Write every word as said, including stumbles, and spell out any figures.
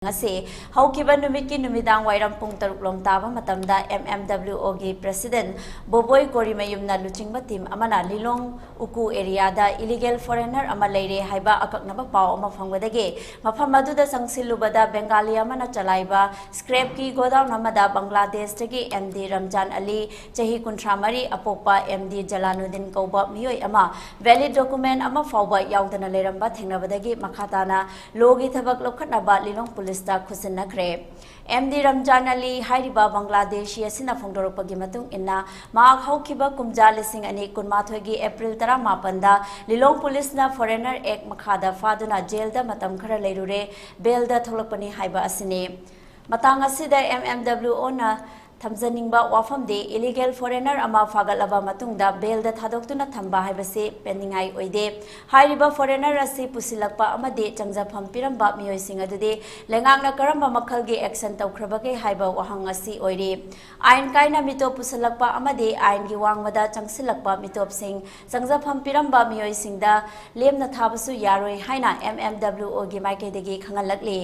ꯉꯁꯤ ꯍꯧꯈꯤꯕ ꯅꯨꯃꯤꯠꯀꯤ ꯅꯨꯃꯤꯗꯥꯡ ꯋꯥꯏꯔꯝ ꯄꯨꯡ ꯇꯔꯨꯛ ꯂꯣꯝ ꯇꯥꯕ ꯃꯇꯝꯗ M M W O ꯒꯤ president ꯕꯣꯕꯣꯏ ꯀꯣꯔꯤꯃꯌꯨꯝꯅ ꯂꯨꯆꯤꯡꯕ team ꯑꯃꯅ ꯂꯤꯂꯣꯡ ꯎꯀꯨ area ꯗ illegal foreigner ꯑꯃ ꯂꯩꯔꯦ ꯍꯥꯏꯕ ꯑꯀꯛꯅꯕ ꯄꯥꯎ ꯑꯃ ꯐꯪꯕꯗꯒꯤ ꯃꯐꯝ ꯑꯗꯨꯗ ꯆꯪꯁꯤꯜꯂꯨꯕꯗ Bengali ꯑꯃꯅ ꯆꯂꯥꯏꯕ scrap ꯀꯤ godown ꯑꯃꯗ ꯕꯪꯒ꯭ꯂꯥꯗꯦꯁꯇꯒꯤ M D ꯔꯝꯖꯥꯟ ꯑꯂꯤ, ꯆꯍꯤ ꯀꯨꯟꯊ꯭ꯔꯥ ꯃꯔꯤ, ꯑꯄꯣꯛꯄ M D ꯖꯂꯥꯅꯨꯗꯤꯟ ꯀꯧꯕ ꯃꯤꯑꯣꯏ ꯑꯃ valid document ꯑꯃ ꯐꯥꯎꯕ ꯌꯥꯎꯗꯅ ꯂꯩꯔꯝꯕ ꯊꯦꯡꯅꯕꯗꯒꯤ ꯃꯈꯥ ꯇꯥꯅ law ꯒꯤ ꯊꯕꯛ ꯂꯧꯈꯠꯅꯕ ꯂꯤꯂꯣꯡ ꯄꯨꯂꯤꯁꯇ ꯈꯨꯠꯁꯤꯟꯅꯈ꯭ꯔꯦ꯫ M D ꯔꯝꯖꯥꯟ ꯑꯂꯤ ꯍꯥꯏꯔꯤꯕ ꯕꯪꯒ꯭ꯂꯥꯗꯦꯁꯤ ꯑꯁꯤꯅ ꯐꯣꯡꯗꯣꯔꯛꯄꯒꯤ ꯃꯇꯨꯡ ꯏꯟꯅ, ꯃꯍꯥꯛ ꯍꯧꯈꯤꯕ ꯀꯨꯝꯖꯥ ꯂꯤꯁꯤꯡ ꯑꯅꯤ ꯀꯨꯟꯃꯥꯊꯣꯏꯒꯤ April ꯇꯔꯥꯃꯥꯄꯟꯗ ꯂꯤꯂꯣꯡ ꯄꯨꯂꯤꯁꯅ Foreigner Act ꯃꯈꯥꯗ ꯐꯥꯗꯨꯅ ꯖꯦꯜꯗ ꯃꯇꯝ ꯈꯔ ꯂꯩꯔꯨꯔꯦ, bail ꯗ ꯊꯣꯛꯂꯛꯄꯅꯤ ꯍꯥꯏꯕ ꯑꯁꯤꯅꯤ꯫ ꯃꯇꯥꯡ ꯑꯁꯤꯗ M M W O ꯅ ꯊꯝꯖꯅꯤꯡꯕ ꯋꯥꯐꯝꯗꯤ, illegal foreigner ꯑꯃ ꯐꯥꯒꯠꯂꯕ ꯃꯇꯨꯡꯗ bail ꯗ ꯊꯥꯗꯣꯛꯇꯨꯅ ꯊꯝꯕ ꯍꯥꯏꯕꯁꯤ ꯄꯦꯟꯅꯤꯡꯉꯥꯏ ꯑꯣꯏꯗꯦ꯫ ꯍꯥꯏꯔꯤꯕ foreigner ꯑꯁꯤ ꯄꯨꯁꯤꯜꯂꯛꯄ ꯑꯃꯗꯤ ꯆꯪꯖꯐꯝ ꯄꯤꯔꯝꯕ ꯃꯤꯑꯣꯏꯁꯤꯡ ꯑꯗꯨꯗꯤ ꯂꯩꯉꯥꯛꯅ ꯀꯔꯝꯕ ꯃꯈꯜꯒꯤ action ꯇꯧꯈ꯭ꯔꯕꯒꯦ ꯍꯥꯏꯕ ꯋꯥꯍꯪ ꯑꯁꯤ ꯑꯣꯏꯔꯤ꯫ ꯑꯥꯏꯟ ꯀꯥꯏꯅ ꯃꯤꯇꯣꯞ ꯄꯨꯁꯤꯜꯂꯛꯄ ꯑꯃꯗꯤ ꯑꯥꯏꯟꯒꯤ ꯋꯥꯡꯃꯗ ꯆꯪꯁꯤꯜꯂꯛꯄ ꯃꯤꯇꯣꯞꯁꯤꯡ ꯆꯪꯖꯐꯝ ꯄꯤꯔꯝꯕ ꯃꯤꯑꯣꯏꯁꯤꯡꯗ ꯂꯦꯝꯅ ꯊꯥꯕꯁꯨ ꯌꯥꯔꯣꯏ ꯍꯥꯏꯅ M M W O ꯒꯤ ꯃꯥꯏꯀꯩꯗꯒꯤ ꯈꯪꯍꯜꯂꯛꯂꯤ꯫